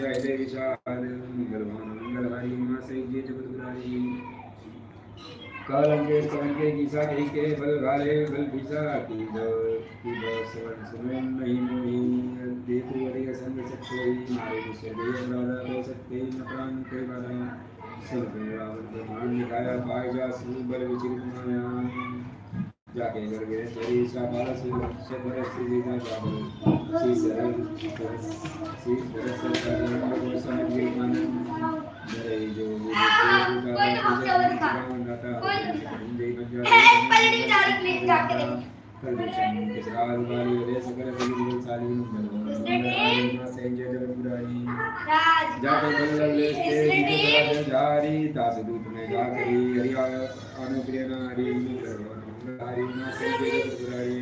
हृदय विशाल। मंगल भवन मंगल हरि उमा सहित जय जगत पुरारी। कालंकेश पवन के गीसा कही के बल भाले बल भीसा की की सवन सुनन नहीं मोही। देखो हरि संग सक्षोई मारे विषय दे अपराधा को सकते न प्राण कोई बाधा। सुन रावण ब्रह्मांड निकाया पाए जा सु बल विचरित माया। जाके घर गिरे चरी सा बाल सबर श्री सीता जाबल श्री सरल श्री भरत सरकार गोस्वामी गिरमानंद धरे जो कोई तो हफ्ते बाद खा। दाता कोई तो जय पंजाब पहले नहीं जा रही, प्लीज जाके देख। राज जाके बल्लभ लेते जारी दास दूत में जाकरी हरि अनुप्रिय नारी हरि ना से जगत पुरारी।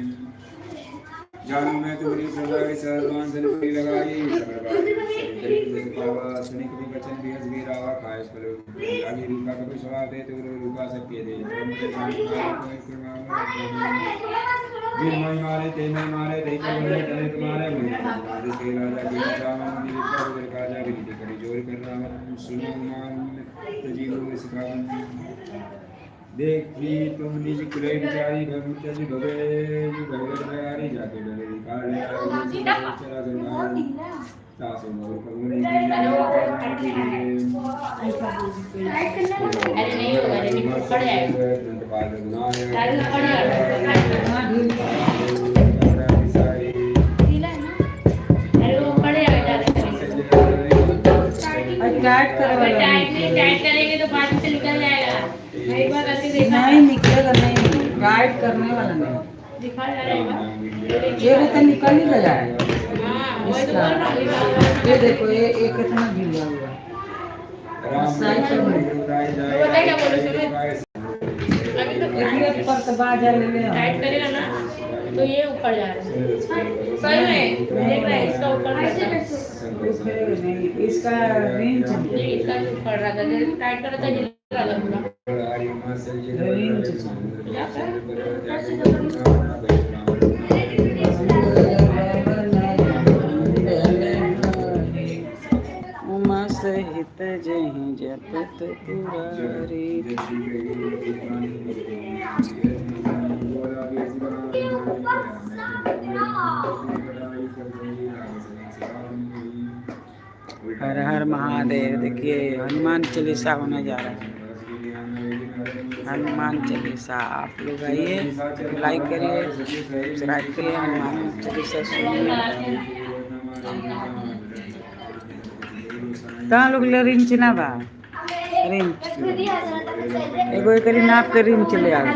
जानू मैं तुम्हारी प्रजा की सर्वान सन परी लगाई सबर बारी पावा। सुनि कवि बचन बिहस बीरावा खायस फल लागी रूपा कपि स्वभाव दे तुर रूपा सबके दे। वीर मोहि मारे ते मोहि मारे ते को बोले तने तुम्हारे मोहि राज के राजा के चावन विद्या उदर काजा विनती करी जोर कर राम सुनो मान तजीव सिखावन। देखी तुम निज कुल विचारी भव तज भवे भगवत भयारी। जाके डरे काले चला सरकार तासो मोर प्रभु ने अरे नहीं होगा रे, नहीं पकड़ जाएगा। अरे पकड़ जाएगा। ढीला है ना? अरे वो पकड़ जाएगा ज्यादा करेंगे। और टाइट करे अगर वाला टाइट नहीं, टाइट करेंगे तो बाजू से निकल जाएगा। मैं एक बार करके देखा। नहीं निकलेगा, नहीं टाइट करने वाला नहीं। दिखा जा रहा है एक बार। ये भी तो निकल ही गया है। हाँ, वही तो बोल रहा हूँ, एक ये देखो, ये कितना ढीला हुआ। तो पता है क्या बोलो, सुनो। अभी तो एक पर तो बाजा ले ले। टाइट करेगा ना तो ये उखड़ जा रहा है। सही में देख रहा है, इसका उखड़ रहा था। उखड़ेगा नहीं, इसका रिंच। नहीं, इसका भी उखड़ रहा था। जैसे टाइट कर रहा था, हिल रहा था पूरा। रिंच। उमा सहित जय जपत पुरारी। हर हर महादेव। देखिए, हनुमान चालीसा होने जा रहा है। हनुमान चालीसा, आप लोग आइए, लाइक करिए, सब्सक्राइब करिए, हनुमान चालीसा सुनिए। कहाँ लोग ले रिंच ना बा रिंच? एगो एकरी नाप के रिंच ले आवे।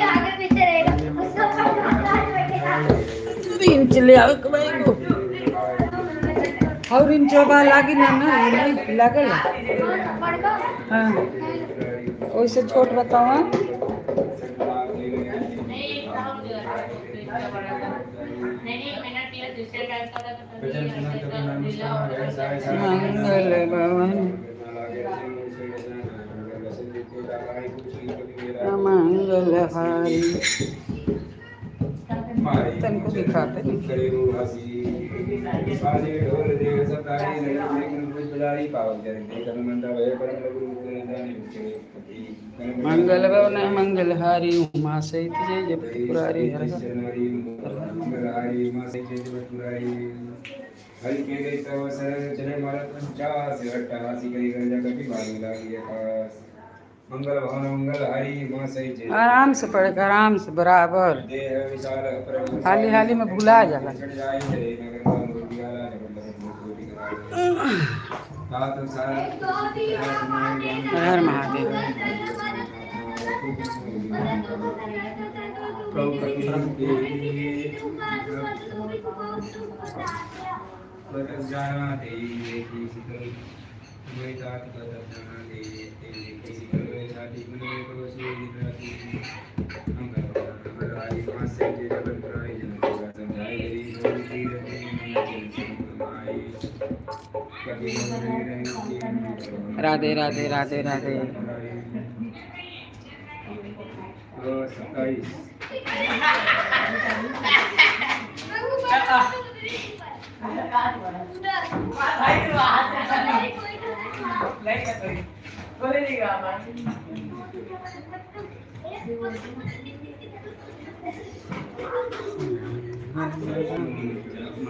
आगे पीछे रहेगा उसका। रिंच ले आवे के भाई एगो और रिंच बा लागी ना ना नहीं लागल। हाँ, ओइसे छोट बतावा। नहीं, एक था उधर, नहीं नहीं, मैंने किया दूसरे टाइप का था तो ढीला हो गया। मंगल भवन मंगल हारी तनको दिखाते नहीं। बाजे ढोल देव सतारी बजारी पावक जन देख हनुमंता भय परम लघु मंगल भवन मंगल हारी उमा सहित जय जपत पुरारी। हर हर हरि के गई तव सरन चले मारत पंचास अट्टहासी करी गंजा कपि भालू लागी आकाश। मंगल भवन मंगल हरि उमा सहित जय आराम से पढ़े, आराम से, बराबर। देह विशाल परम हाली हाली में भुला जाला। चढ़ जाई चले नगर गोपियाला नगर गोपी तात सार हर हर महादेव। प्रभु कपिल जाना ते देखी शीतल तात जाना ते देखी शीतल छाती मन में परोसी निद्राती। मंगल मंगल हरि मासे जय जगत पुराई जन समझाई हरि गौरी माई। राधे राधे, राधे राधे। 27। मंगल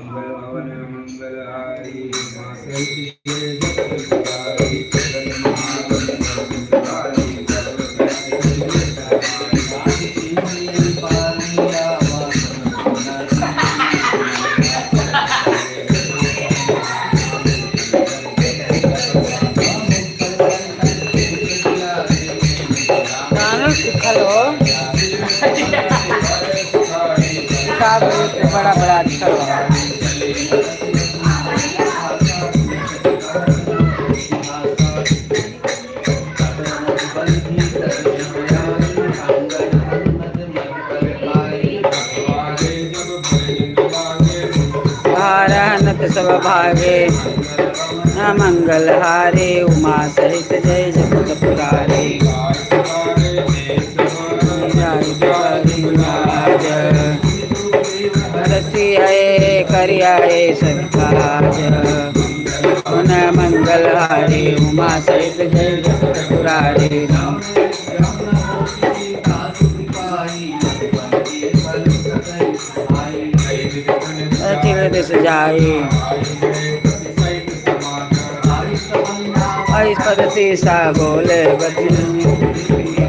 भवन मंगलहारी मां सहित जगत गाना सिखल हो किताब बड़ा बड़ा अक्षर हो। भारहनत सब भागे न मंगल हारे उमा सहित जय जगत पुरारे। हरसी है करियाए सब काज। पुन मंगल हारे उमा सहित जय जगत पुरारे। अथिर दिस जाए ऐस पद सीसा बोले बचन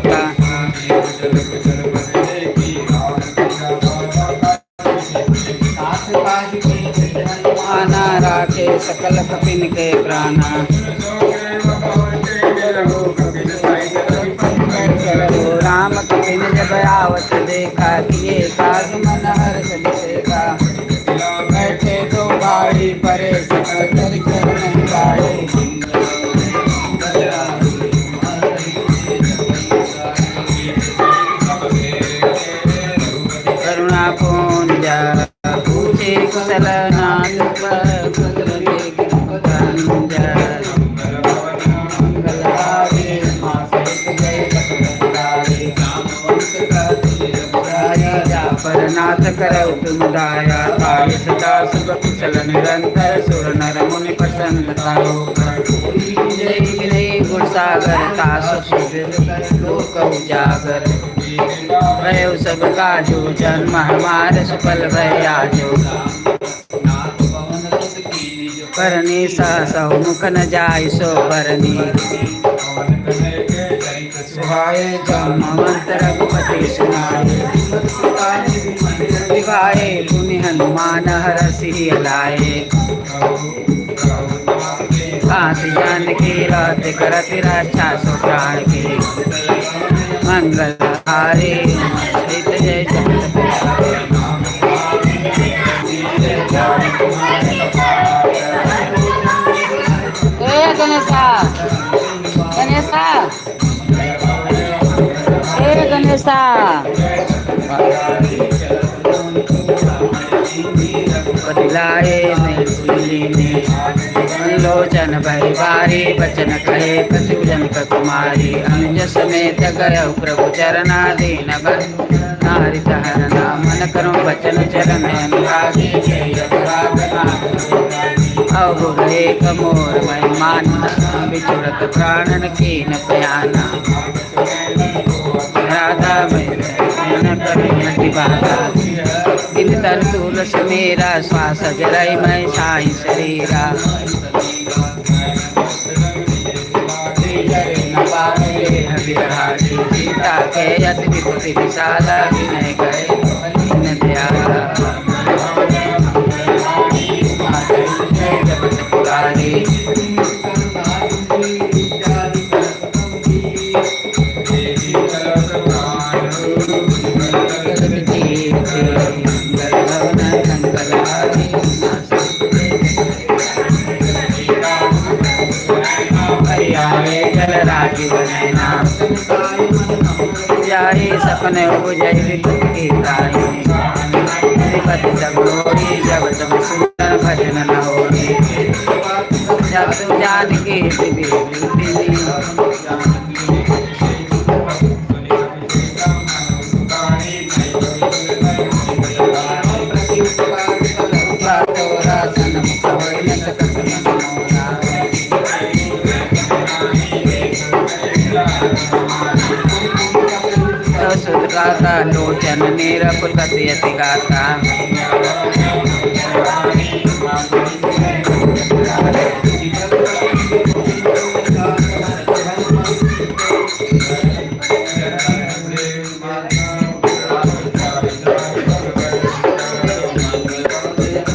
का। आना राखे सकल कपिन के प्राणा। राम कपिन जब आवत देखा किए काज मन हर्ष देखा। बैठे तो भाई परे सकल कर नहीं पाए। करुणा पुंज पूछे कुशल नाथ परनाथ करौ तुम दाया। ताय सदा सुख कुशल निरंतर सुर नर मुनि प्रसन्न जय विनय गुण सागर तासु लोक उजागर। भयो सब काजो जन्म हमार सुफल भयाजो। करनी सहसौ मुख न जाय सो बरनी। सुहाए जामवंत रघुपति सुनाए। विवाहे पुनि हनुमान हरसि लाए। हाथ जानकी रात करत रक्षा सो प्राण की। मंगल हारे सहित जय जगत प्यारे। ए गणेशा गणेशा ए गणेशा बदलाए लोचन भई बारी बचन कहे कछु जनक कुमारी। अनुज समेत गय प्रभु चरणाधीन नारी हरना। मन करो बचन चरण अनुरागी जय रघुराज। अवगुण एक मोर महिमान बिछुड़त प्राणन कीन पयाना। राधा मैं बाधा दिन तन तुलस मेरा श्वास जरई मैं साई शरीरा। सीता के अति विपति विशाला विनय करे दयाला। जगत पुरारी जाए सपने बुझाई विपत्ति ताई। विपत्ति सब होरी जब तब सुंदर भजन न होरी। जब तुम जानकी दिव्य व्याकुल गति अति गाता।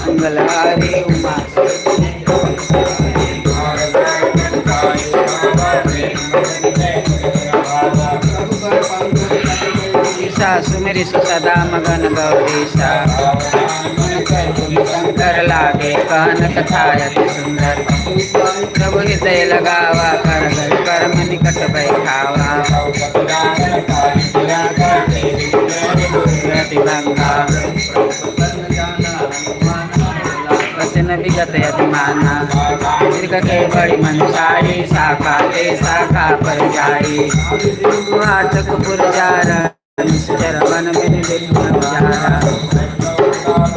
मंगलहारी उमा ईशा सुमिरि सदा मगन गौरीशा। शंकर लागे कहन कथा अति सुंदर। प्रभु हृदय लगावा कर कर कर्म निकट बैठावा। प्रतिभंगा वचन विगत अभिमाना। दीर्घ के बड़ी मनसाई शाखा ते शाखा पर जाई। वाटकपुर जारा निश्चर वन बिन गुजारा।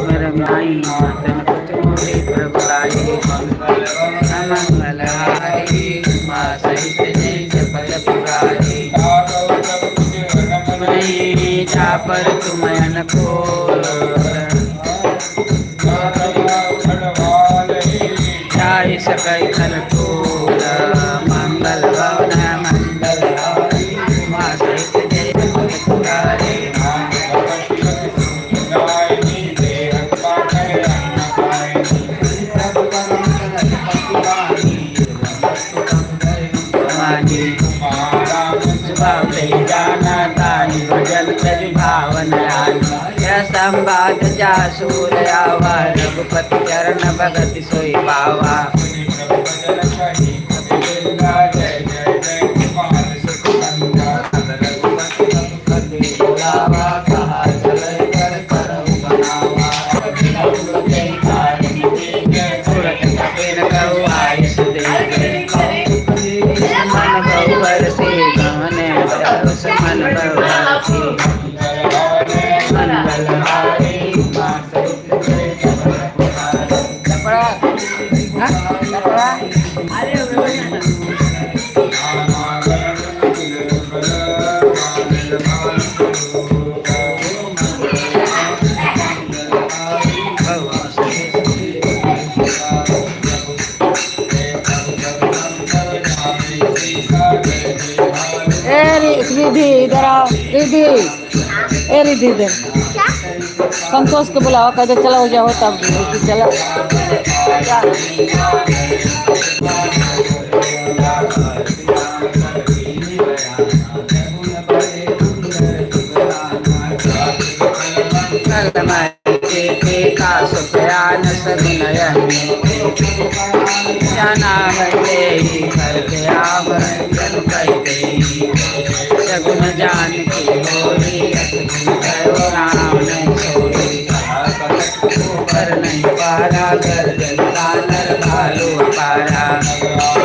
मेरे माई तन कुछ मोरी प्रभु आई। मंगल हारी उमा सहित जय जपत पुरारी। नहीं जा पर तुम अनुकूल जाय सकै खलकूल। मंगल भवन मंगल हारी उमा सहित जय जपत पुरारी। भवानी जाना तानी भजन तज भावन आना। यह संवाद जासूर आवा रघुपति चरण भगति सोई पावा। तुरत कपिन कहु आयुष देखे। मन बहुवर से गाने भरोस मन बहुवर से। मंगल हारी उमा सहित जय जपत पुरारी। कपड़ा हाँ कपड़ा ए रिधि इधर आओ। रिधि, ए रिधि इधर। संतोष को बुलाओ, कहते चलो हो जाओ तब चलो। क्या? सगुन जानकी होरी असगुन कहो राम नहीं सोई। ऊपर नहीं पारा गर्दन कानर भालू अपारा।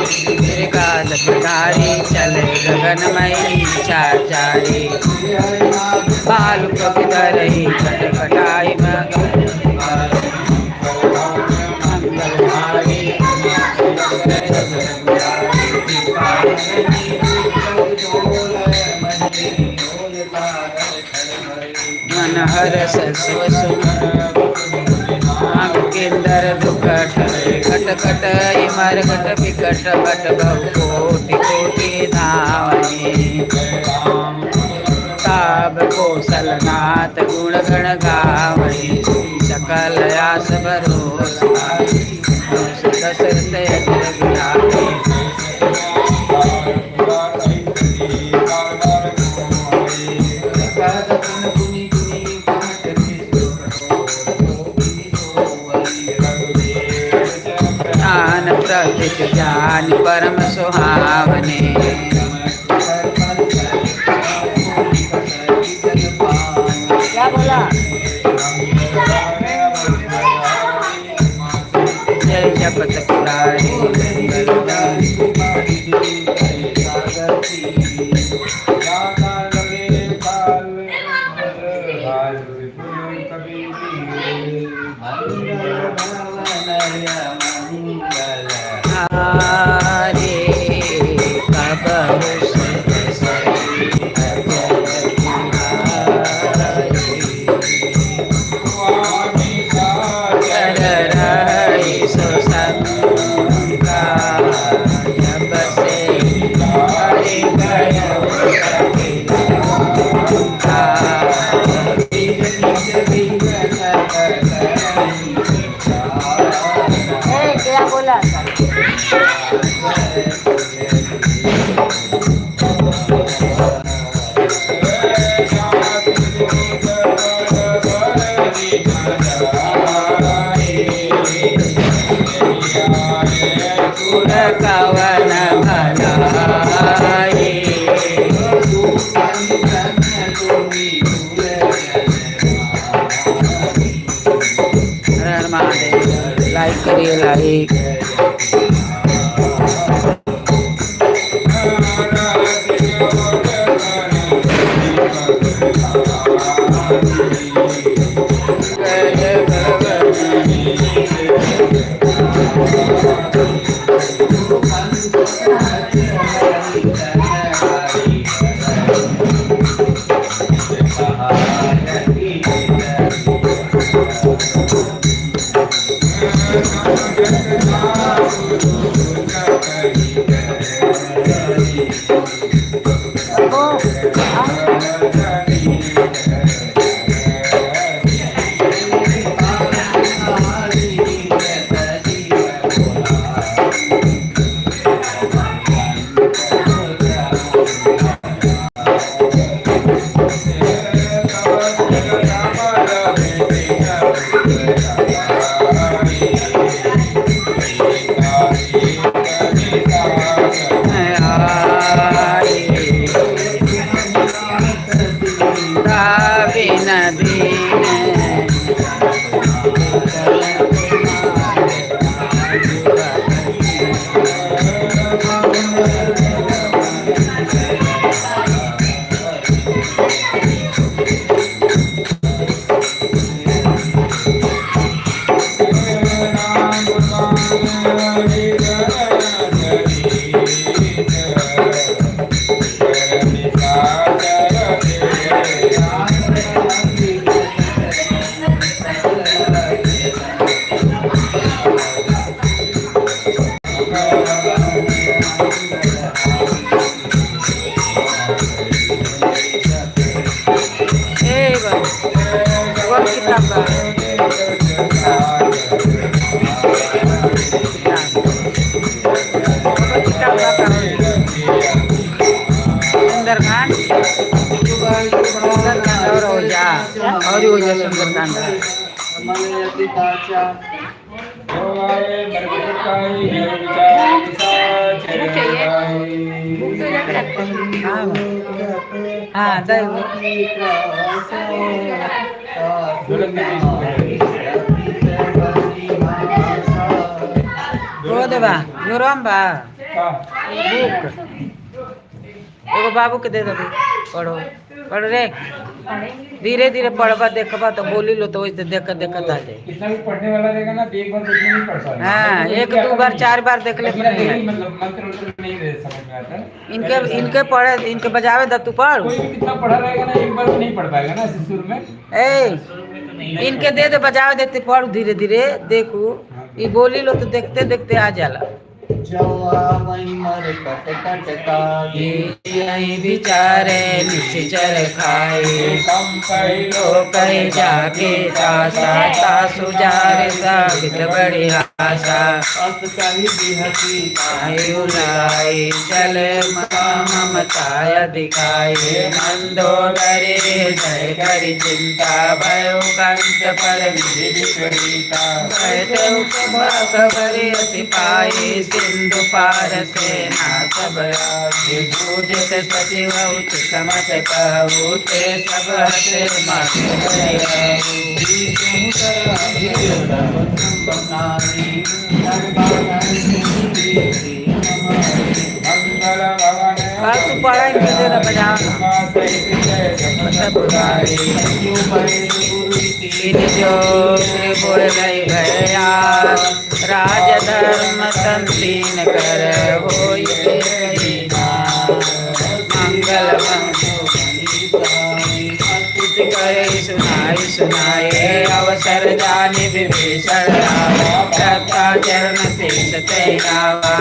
त्रिकाल चले गगनमयी चाचारी। बालू कपिधरही खटखटाई मंगलहारी। मन हरस किंदर दुख खट खट इमर घट विकट बट बहु कोटि कोटि धावनी। ताब कौशलनाथ गुण गण गावनी। सकल आस भरोसा दशरथ अजर बिहारी। ज्ञान प्रतीत ज्ञान परम सुहावने। क्या बोला? जय जपत पुरारी। हरे कब रही सो शंका, जब से हरि गयो लंका। ए, क्या बोला? कवन भलाई। हर हर महादेव। लाइक करिए, लाइक। बिन दीन ए बा, और किताब बा? किताब, किताब बा का? सुंदरकांड, सुंदरकांड और हो जा, और हो जा सुंदरकांड। हाँ हाँ, दे। रो देबा जोरम बा बुक एगो बाबू के दे देबी, पढ़ो, पढ़ रे। धीरे धीरे पढ़बा, देखबा तो बोली लो तो वैसे देख देखत आ जाए। कितना भी पढ़ने वाला रहेगा ना, तो एक बार देखने नहीं पढ़ पाएगा। हाँ, एक दो बार, चार बार देख ले। बिना देखे ही मतलब मंत्र वंत्र नहीं समझ में आता। इनके इनके पढ़े, इनके बजावे द तू पढ़। कोई भी कितना पढ़ा रहेगा ना, एक बार तो नहीं पढ़ पाएगा ना शुरू में। ए, इनके दे दे, बजावे देते, पढ़ धीरे धीरे, देखू ई बोली लो तो देखते देखते आ जाला। यही विचारे निश्चर खाए कहे जाके तासा तासु जार साबित बड़ी आशा आयु लाई चले ममताय दिखाए। मंदोदरी जय करी चिंता भयो कंस पर खबर सिपाही सिंधु पार सेना सब आए। पूजित सचिव उच्च समत कहू ते सब हसे मत। तू पढ़ा, इनके दे बजाओ ना। जो त्रिपुर भया राजधर्म संतीन कर होई मंगल करे सुनाए। जाय सुनाए। अवसर जानि विभीषण रखा चरण शेष ते नावा।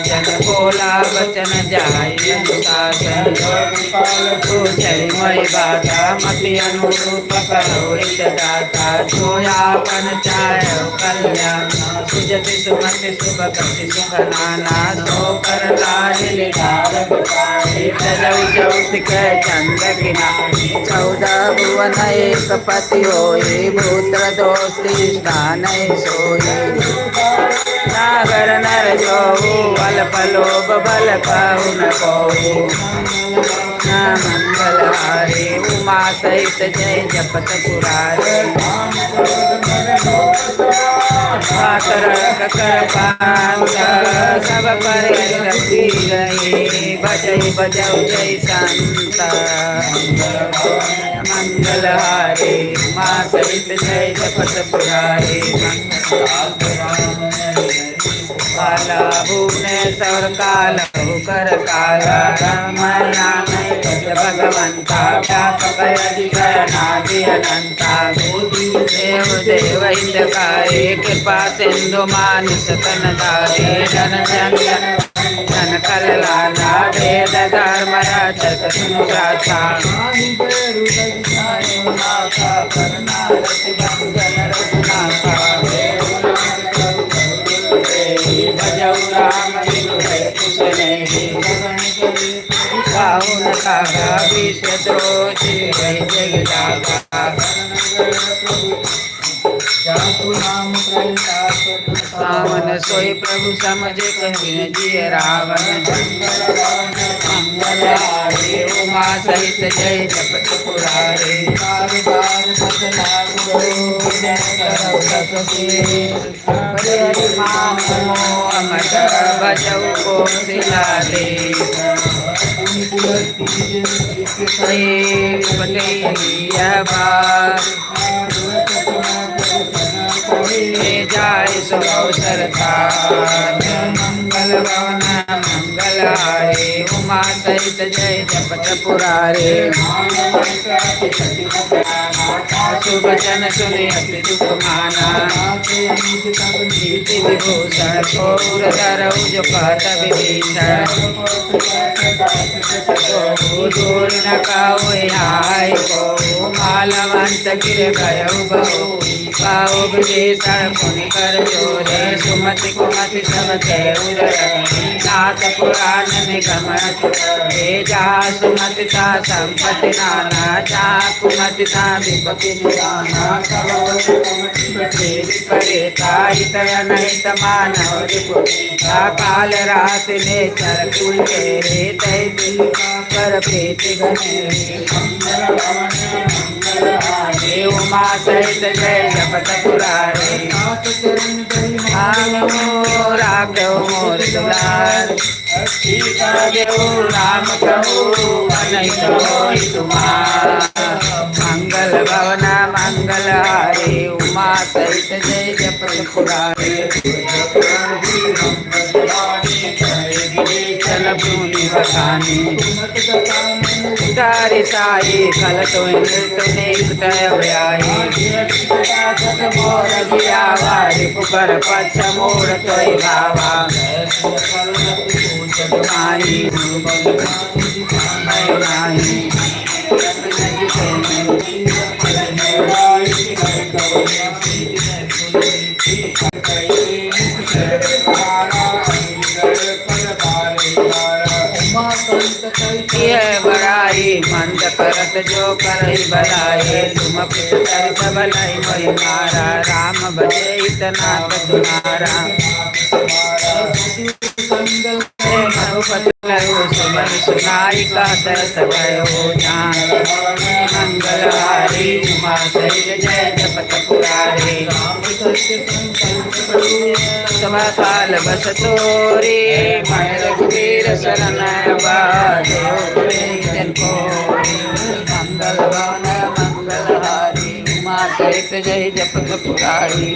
जन बोला वचन जाय अनुशासन चरि मोहि बाता मति अनुरूप करो हित दाता। जो आपन चाहे कल्याण सुजति सुमति शुभ गति सुख नाना। सो कर ताहि के चंद किनारी। 14 भुवन एक पति होई भूत्र दोषी स्नान सोई। नागर नर जो अल्प लोभ बल कहु न कोऊ। मंगल हरे उमा सहित जय जपत पुरारे। कर पांत सब पर रही बजई बजऊ जय संत। मंगल हरे उमा सहित जय जपत पुरारे। काला भुवने सौर काल कर काला रमया भगवंता व्यापक नादि अनंता। देव देव हितकारी कृपा सिंधु मानुष तन धारी। जन जन जन कल्याणा वेद धर्म रचत सुनु गाथा। रघुनाथा भजऊ राम सावन सोई प्रभु समझे कहिन जिय रावण। मंगल हरे उमा सहित जय जपत पुरारे। भजऊ कोसिला दे जाय सो अवसर मंगल भवन मंगल हरे उमा सहित जय जपत पुरारे। सुबचन सुनि अति दुख माना विभूषण कौर धरऊ जो कहत विभीषण। दूर न काऊ आय को मालवंत गिर गयऊ बहु। पाओ विभीषण पुनि कर जोरे सुमति कुमति सब ते उदर। नाथ पुराण निगम हे जा सुमति ता संपति नाना। जा कुमति ता विपति निदाना। हित अनहित मानव रिपु काल रात ने चर कुल के तय दिल कर प्रीति घने। उमा सहित जय जपत पुरारे। राघव मोर दुलार राम कहू अनहित होई तुम्हार। मंगल भवन मंगल हरे उमा सहित जय जपत पुरारे। चल भूमि बखानी तारी साई कल तो आई। मोर गिरावा रिपुकर पक्ष मोर तोय भावा। माही नाही बड़ाई मंद करत जो करई भलाई। तुम पितर सब लई मोहि मारा राम भजे इतना तुम्हारा। सुनाई का तरस भयो जान। मंगल हरि उमा सहित जय जपत पुरारे। काल बस तोरे मैं रघुवीर शरण जन को। मंगल भवन मंगल हरि उमा सहित जय जपत पुरारी।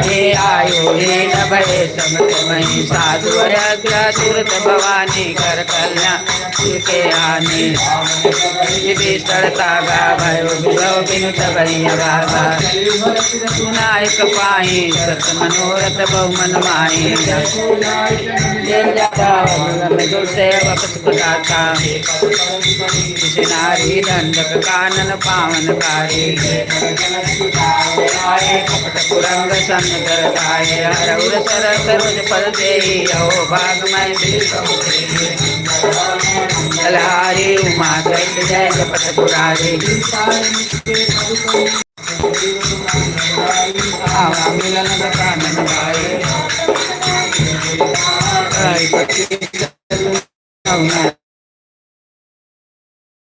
हे आयो हे न भये समत मही, साधु अज्ञा तुरत भवानी, कर कल्याण के आने। विभीषण तागा भयो विभव बिनु तबही अभागा। नायक पाई सत मनोरथ बहु मन माही। जेल जाता दुर्सेवक सुखदाता। नारी दंडक कानन पावन कारी। कपट कुरंग संग कर गाये। हर उर सर सरोज पद देई, अहो भागमय बलहारी। उमा सहित जय जपत पुरारी। आवा मिलन कानन भाई।